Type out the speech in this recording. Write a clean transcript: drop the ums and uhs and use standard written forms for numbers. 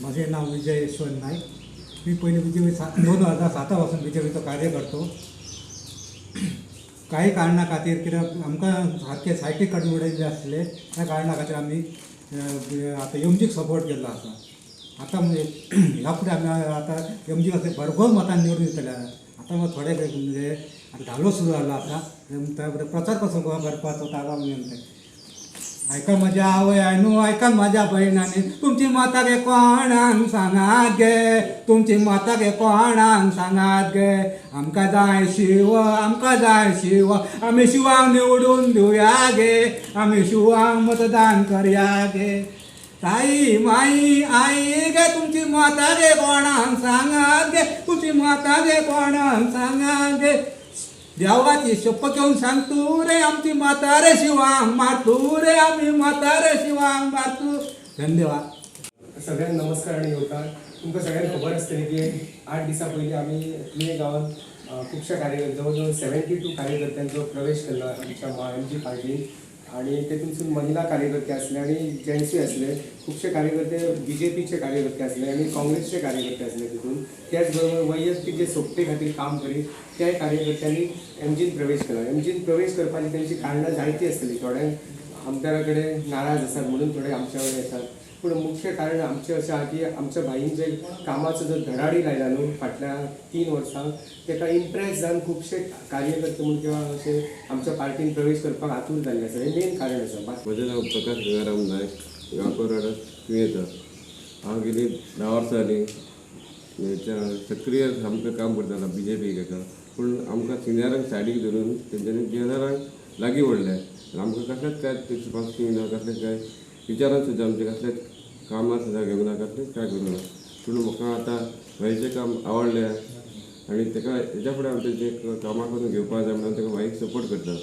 म्हजें नांव विजय यशवंत नायक. मी पयलीं बीजेपी 2007 पासून बीजेपीचो कार्य करतो. काही कारणा खातीर कित्याक आमकां सारकें सायटीक काडून उडयल्ले आसले, त्या कारणा खातीर आमी आतां एमजीक सपोर्ट केल्लो आसा. आतां म्हणजे ह्या फुडें आमी आतां एमजीक अशें भरघोस मतान निवडून दितले. आतां मात थोडे म्हणजे आतां धालो सुरू जाल्लो आसा, त्या प्रचार कसो करपाचो ताका आमी आयका म्हज्या आवय न्हू, आयका म्हज्या भयणांनी, तुमची मतां गे कोणाक सांगात गे, तुमची मतां गे कोणाक सांगात गे, आमकां जाय शिव, आमकां जाय शिव, आमी शिवांक निवडून दिवया गे, आमी शिवांक मतदान करया गे. ताई माई आई गे, तुमची मतां गे कोणाक सांगात गे, तुमची मतां गे कोणाक सांगात गे, देवाची शपथ घेवन सांगतू रे, आमची म्हातारे शिवांक मारतू रे, आमी म्हातारे शिवांक मारतू. धन्यवाद. सगळ्यांक नमस्कार आनी येवकार. तुमकां सगळ्यांक खबर आसतली की 8 दिसां पयलीं आमी तुये गांवांत खुबश्या कार्यकर्ते, जवळ जवळ 72 कार्यकर्त्यांचो प्रवेश केल्लो आमच्या एमजी पार्टीन. आनी तेतूंतसून महिला कार्यकर्ते आसले आनी जेंट्सूय आसले. खुबशे कार्यकर्ते बीजेपीचे कार्यकर्ते आसले आनी काँग्रेसचे कार्यकर्ते आसले तितून. त्याच बरोबर वैयक्तीक जे सोपटे खातीर काम करीत त्या कार्यकर्त्यांनी एमजीन प्रवेश केलो. एमजीन प्रवेश करपाची तेंची कारणां जायतीं आसतलीं. थोड्यांक आमदारा कडेन नाराज आसात म्हणून थोडे आमच्या कडेन येतात, पूण मुख्य कारण आमचें अशें आहा की आमच्या भाईन जे कामाचो जो धडाडी लायला न्हू फाटल्या 3 वर्सांक, तेका इम्प्रेस जावन खुबशे कार्यकर्ते म्हूण किंवा अशे आमच्या पार्टीन प्रवेश करपाक आतूर जाल्ले आसा. हें मेन कारण आसा. म्हजें नांव प्रकाश गंगाराम नायक, गांवकोराडा तुयेंत. हांव गेली 10 वर्सां जालीं सक्रीय सामकें काम करतालो बीजेपी हेका. पूण आमकां सिनियरांक सायडीक धरून तेंच्यांनी ज्युनियरांक लागीं ओडले. आमकां कसलेंच कांय रिस्पॉन्स ना, कसलेंच कांय विचारान सुद्दां आमचें कसलेंच कामां सुद्दां घेवंक ना, कसलेंच कांय करूंक ना. पूण म्हाका आतां भाईचें काम आवडलें आनी तेका हेच्या फुडें आमचें जें कामां करून घेवपाक जाय म्हणून तेका भाईक सपोर्ट करता.